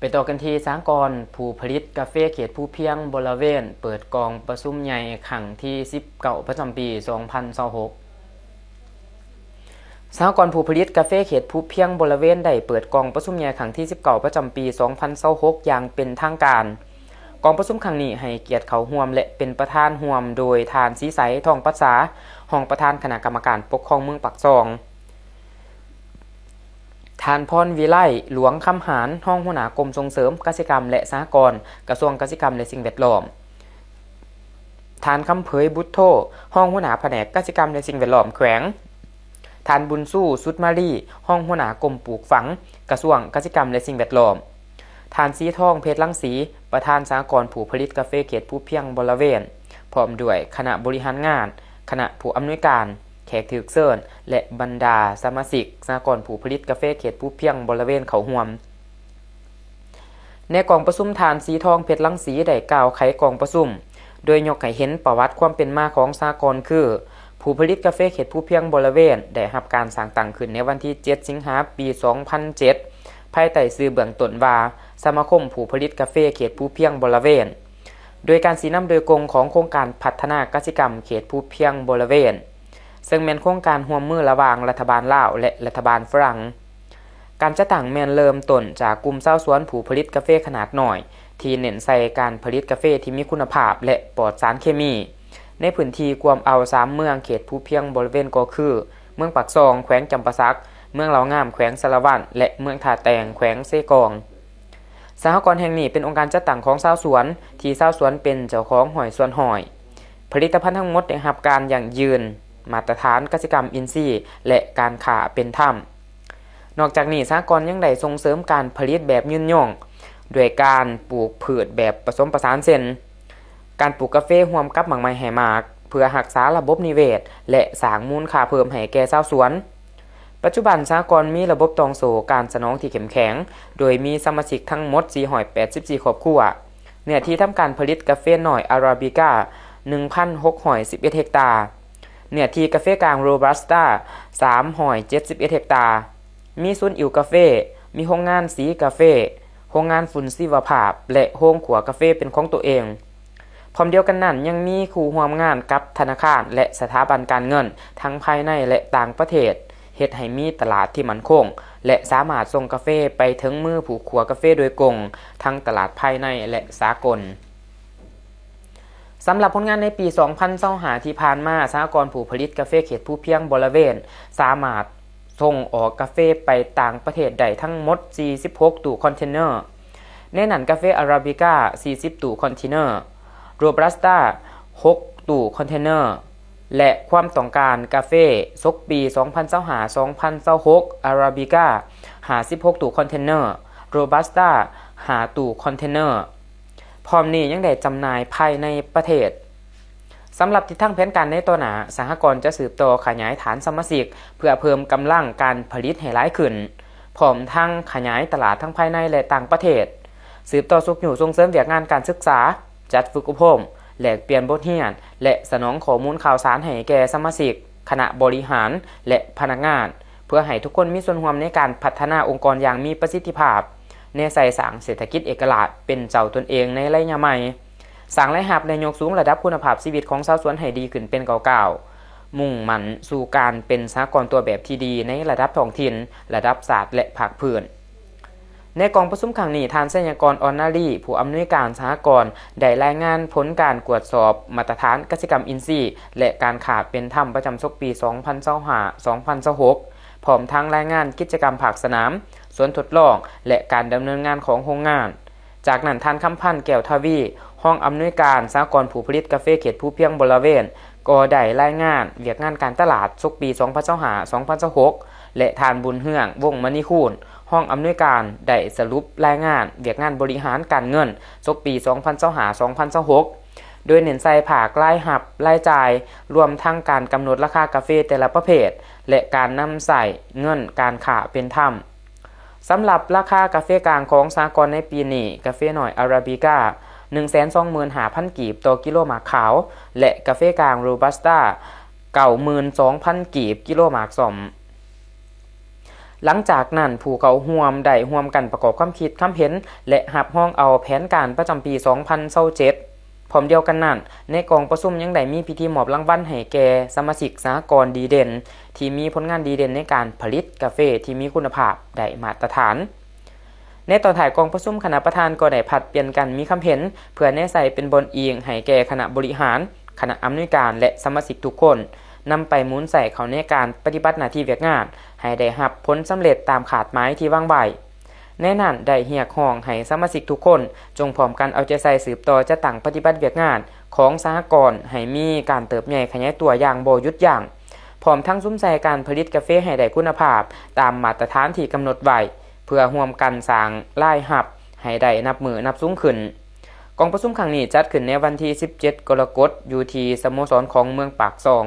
ໄປຕໍ່ກັນທີ່ສະຫະກອນຜູ້ຜະລິດກາເຟເຂດພູພຽງບໍລະເວນ ເປີດກອງປະຊຸມໃຫຍ່ຄັ້ງທີສິບເກົ້າ ປະຈຳປີສອງພັນຊາວຫົກ. ສະຫະກອນຜູ້ຜະລິດກາເຟເຂດພູພຽງບໍລະເວນ ໄດ້ເປີດກອງປະຊຸມໃຫຍ່ຄັ້ງທີສິບເກົ້າ ປະຈຳປີສອງພັນຊາວຫົກ ຢ່າງເປັນທາງການ. ກອງປະຊຸມຄັ້ງນີ້ໃຫ້ກຽດເຂົ້າຮ່ວມ ແລະ ເປັນປະທານຮ່ວມໂດຍທ່ານ ສີໄສ ທອງປັດສາ ຮອງປະທານຄະນະກຳມະການປົກຄອງເມືອງປາກຊ່ອງ, ທ່ານ ພອນວິໄລ ຫຼວງຄຳຫານ ຮອງຫົວໜ້າກົມສົ່ງເສີມກະສິກຳ ແລະ ສະຫະກອນ ກະຊວງກະສິກຳ ແລະ ສິ່ງແວດລ້ອມ, ທ່ານ ຄຳເຜີຍ ບຸດໂທ ຮອງຫົວໜ້າພະແນກກະສິກຳ ແລະ ສິ່ງແວດລ້ອມແຂວງ, ທ່ານ ບຸນຊູ ສຸດມາລີ ຮອງຫົວໜ້າກົມປູກຝັງ ກະຊວງກະສິກຳ ແລະ ສິ່ງແວດລ້ອມ, ທ່ານ ສີທອງ ເພັດລັງສີ ປະທານສະຫະກອນຜູ້ຜະລິດກາເຟເຂດພູພຽງບໍລະເວນ ພ້ອມດ້ວຍຄະນະບໍລິຫານງານ, ຄະນະຜູ້ອຳນວຍການ, ແຂກຖືກເຊີນ ແລະ ບັນດາສະມາຊິກສະຫະກອນຜູ້ຜະລິດກາເຟເຂດພູພຽງບໍລະເວນເຂົ້າຮ່ວມ. ໃນກອງປະຊຸມ ທ່ານ ສີທອງ ເພັດລັງສີ ໄດ້ກ່າວໄຂກອງປະຊຸມ ໂດຍຍົກໃຫ້ເຫັນປະຫວັດຄວາມເປັນມາຂອງສະຫະກອນຄື ຜູ້ຜະລິດກາເຟເຂດພູພຽງບໍລະເວນ ໄດ້ຮັບການສ້າງຕັ້ງຂຶ້ນໃນວັນທີເຈັດ ສິງຫາ ປີສອງພັນເຈັດ ພາຍໃຕ້ຊື່ເບື້ອງຕົ້ນວ່າ ສະມາຄົມຜູ້ຜະລິດກາເຟເຂດພູພຽງບໍລະເວນ ໂດຍການຊີ້ນຳໂດຍກົງຂອງໂຄງການພັດທະນາກະສິກຳເຂດພູພຽງບໍລະເວນ ເຊິ່ງແມ່ນໂຄງການຮ່ວມມືລະຫວ່າງລັດຖະບານລາວ ແລະ ລັດຖະບານຝຣັ່ງ. ການຈັດຕັ້ງແມ່ນເລີ່ມຕົ້ນຈາກກຸ່ມຊາວສວນຜູ້ຜະລິດກາເຟຂະໜາດນ້ອຍ ທີ່ເນັ້ນໃສ່ການຜະລິດກາເຟທີ່ມີຄຸນນະພາບ ແລະ ປອດສານເຄມີ ໃນພື້ນທີ່ກວມເອົາສາມເມືອງເຂດພູພຽງບໍລະເວນ ກໍຄື ເມືອງປາກຊ່ອງ ແຂວງຈຳປາສັກ, ເມືອງເຫຼົ່າງາມ ແຂວງສາລະວັນ ແລະ ເມືອງທ່າແຕງ ແຂວງເຊກອງ. ສະຫະກອນແຫ່ງນີ້ເປັນອົງການຈັດຕັ້ງຂອງຊາວສວນ ທີ່ຊາວສວນເປັນເຈົ້າຂອງຮ້ອຍສ່ວນຮ້ອຍ. ຜະລິດຕະພັນທັງໝົດໄດ້ຮັບການຢັ້ງຢືນມາດຕະຖານກະສິກຳອິນຊີ ແລະ ການຄ້າເປັນທຳ. ນອກຈາກນີ້ ສະຫະກອນຍັງໄດ້ສົ່ງເສີມການຜະລິດແບບຍືນຍົງ ດ້ວຍການປູກພືດແບບປະສົມປະສານ ເຊັ່ນ ການປູກກາເຟຮ່ວມກັບໝາກໄມ້ໃຫ້ໝາກ ເພື່ອຮັກສາລະບົບນິເວດ ແລະ ສ້າງມູນຄ່າເພີ່ມໃຫ້ແກ່ຊາວສວນ. ປັດຈຸບັນສະຫະກອນມີລະບົບຕ່ອງໂສ້ການສະໜອງທີ່ເຂັ້ມແຂງ ໂດຍມີສະມາຊິກທັງໝົດສີ່ຮ້ອຍແປດສິບສີ່ຄອບຄົວ. ເນື້ອທີ່ທຳການຜະລິດກາເຟນ້ອຍອາຣາບິກາ ໜຶ່ງພັນຫົກຮ້ອຍສິບເອັດເຮັກຕາ, ເນື້ອທີ່ກາເຟກາງໂຣບັສຕາ ສາມຮ້ອຍເຈັດສິບເອັດເຮັກຕາ, ມີສູນອິ້ວກາເຟ, ມີໂຮງງານສີກາເຟ, ໂຮງງານຝຸ່ນຊີວະພາບ ແລະ ໂຮງຂົ້ວກາເຟເປັນຂອງຕົວເອງ. ພ້ອມດຽວກັນນັ້ນ ຍັງມີຄູ່ຮ່ວມງານກັບທະນາຄານ ແລະ ສະຖາບັນການເງິນ ທັງພາຍໃນ ແລະ ຕ່າງປະເທດ, ເຮັດໃຫ້ມີຕະຫຼາດທີ່ໝັ້ນຄົງ ແລະ ສາມາດສົ່ງກາເຟໄປເຖິງມືຜູ້ຂົ້ວກາເຟໂດຍກົງ ທັງຕະຫຼາດພາຍໃນ ແລະ ສາກົນ. ສຳລັບຜົນງານໃນປີສອງພັນຊາວຫ້າທີ່ຜ່ານມາ, ສະຫະກອນຜູ້ຜະລິດກາເຟເຂດພູພຽງບໍລະເວນ ສາມາດສົ່ງອອກກາເຟໄປຕ່າງປະເທດໄດ້ທັງໝົດສີ່ສິບຫົກຕູ້ຄອນເທນເນີ. ໃນນັ້ນກາເຟອາຣາບິກາສີ່ສິບຕູ້ຄອນເທນເນີ, ໂຣບັສຕາຫົກຕູ້ຄອນເທນເນີ ແລະ ຄວາມຕ້ອງການກາເຟສົກປີສອງພັນຊາວຫ້າ ສອງພັນຊາວຫົກ ອາຣາບິກາຫ້າສິບຫົກຕູ້ຄອນເທນເນີ, ໂຣບັສຕາຫ້າຕູ້ຄອນເທນເນີ. ພ້ອມນີ້ຍັງໄດ້ຈຳໜ່າຍພາຍໃນປະເທດ. ສຳລັບທິດທາງແຜນການໃນຕໍ່ໜ້າ, ສະຫະກອນຈະສືບຕໍ່ຂະຫຍາຍຖານສະມາຊິກ ເພື່ອເພີ່ມກຳລັງການຜະລິດໃຫ້ຫຼາຍຂຶ້ນ, ພ້ອມທັງຂະຫຍາຍຕະຫຼາດທັງພາຍໃນ ແລະ ຕ່າງປະເທດ, ສືບຕໍ່ຊຸກຍູ້ສົ່ງເສີມວຽກງານການສຶກສາ, ຈັດຝຶກອົບຮົມ, ແລກປ່ຽນບົດຮຽນ ແລະ ສະໜອງຂໍ້ມູນຂ່າວສານໃຫ້ແກ່ສະມາຊິກ, ຄະນະບໍລິຫານ ແລະ ພະນັກງານ, ເພື່ອໃຫ້ທຸກຄົນມີສ່ວນຮ່ວມໃນການພັດທະນາອົງກອນຢ່າງມີປະສິດທິພາບ, ແນໃສ່ສ້າງເສດຖະກິດເອກະລາດເປັນເຈົ້າຕົນເອງໃນໄລຍະໃໝ່, ສ້າງລາຍຮັບ ແລະ ຍົກສູງລະດັບຄຸນນະພາບຊີວິດຂອງຊາວສວນໃຫ້ດີຂຶ້ນເປັນກ້າວໆ, ມຸ່ງໝັ້ນສູ່ການເປັນສະຫະກອນຕົວແບບທີ່ດີໃນລະດັບທ້ອງຖິ່ນ, ລະດັບຊາດ ແລະ ພາກພື້ນ. ໃນກອງປະຊຸມຄັ້ງນີ້, ທ່ານ ໄຊຍະກອນ ອ່ອນນາລີ, ຜູ້ອຳນວຍການສະຫະກອນ, ໄດ້ລາຍງານຜົນການກວດສອບມາດຕະຖານກະສິກຳອິນຊີ ແລະ ການຄ້າເປັນທຳປະຈຳສົກປີສອງພັນຊາວຫ້າ ສອງພັນຊາວຫົກ ພ້ອມທັງລາຍງານກິດຈະກຳພາກສະໜາມ, ສວນທົດລອງ ແລະ ການດຳເນີນງານຂອງໂຮງງານ. ຈາກນັ້ນ, ທ່ານ ຄຳພັນ ແກ້ວທະວີ, ຮອງອຳນວຍການສະຫະກອນຜູ້ຜະລິດກາເຟເຂດພູພຽງບໍລະເວນ, ກໍໄດ້ລາຍງານວຽກງານການຕະຫຼາດສົກປີສອງພັນຊາວຫ້າ ສອງພັນຊາວຫົກ ແລະ ທ່ານ ບຸນເຮືອງ ວົງມະນີຄູນ, ຮອງອຳນວຍການ ໄດ້ສະຫຼຸບລາຍງານວຽກງານບໍລິຫານການເງິນສົກປີສອງພັນຊາວຫ້າ ສອງພັນຊາວຫົກ ໂດຍເນັ້ນໃສ່ພາກລາຍຮັບ, ລາຍຈ່າຍ, ລວມທັງການກຳນົດລາຄາກາເຟແຕ່ລະປະເພດ ແລະ ການນຳໃຊ້ເງິນການຄ້າເປັນທຳ. ສຳລັບລາຄາກາເຟກາງຂອງສະຫະກອນໃນປີນີ້, ກາເຟນ້ອຍອາຣາບິກາ ໜຶ່ງແສນສອງໝື່ນຫ້າພັນກີບຕໍ່ກິໂລໝາກຂາວ ແລະ ກາເຟກາງໂຣບັສຕາ ເກົ້າໝື່ນສອງພັນກີບກິໂລໝາກສ້ອມ. ຫຼັງຈາກນັ້ນ ຜູ້ເຂົ້າຮ່ວມໄດ້ຮ່ວມກັນປະກອບຄວາມຄິດຄຳເຫັນ ແລະ ຮັບຮອງເອົາແຜນການປະຈຳປີສອງພັນຊາວເຈັດ. ພ້ອມດຽວກັນນັ້ນ, ໃນກອງປະຊຸມຍັງໄດ້ມີພິທີມອບລາງວັນໃຫ້ແກ່ສະມາຊິກສະຫະກອນດີເດັ່ນ ທີ່ມີຜົນງານດີເດັ່ນໃນການຜະລິດກາເຟທີ່ມີຄຸນນະພາບໄດ້ມາດຕະຖານ. ໃນຕອນທ້າຍກອງປະຊຸມ, ຄະນະປະທານກໍໄດ້ຜັດປ່ຽນກັນມີຄຳເຫັນ ເພື່ອແນໃສ່ເປັນບ່ອນອີງໃຫ້ແກ່ຄະນະບໍລິຫານ, ຄະນະອຳນວຍການ ແລະ ສະມາຊິກທຸກຄົນ ນຳໄປໝູນໃສ່ເຂົ້າໃນການປະຕິບັດໜ້າທີ່ວຽກງານ ໃຫ້ໄດ້ຮັບຜົນສຳເລັດຕາມຄາດໝາຍທີ່ວາງໄວ້. ໃນນັ້ນໄດ້ຮຽກຮ້ອງໃຫ້ສະມາຊິກທຸກຄົນ ຈົ່ງພ້ອມກັນເອົາໃຈໃສ່ສືບຕໍ່ຈັດຕັ້ງປະຕິບັດວຽກງານຂອງສະຫະກອນ ໃຫ້ມີການເຕີບໃຫຍ່ຂະຫຍາຍຕົວຢ່າງບໍ່ຢຸດຢັ້ງ, ພ້ອມທັງສຸມໃສ່ການຜະລິດກາເຟໃຫ້ໄດ້ຄຸນນະພາບຕາມມາດຕະຖານທີ່ກຳນົດໄວ້ ເພື່ອຮ່ວມກັນສ້າງລາຍຮັບໃຫ້ໄດ້ນັບມື້ນັບສູງຂຶ້ນ. ກອງປະຊຸມຄັ້ງນີ້ຈັດຂຶ້ນໃນວັນທີສິບເຈັດ ກໍລະກົດ ຢູ່ທີ່ສະໂມສອນຂອງເມືອງປາກຊ່ອງ.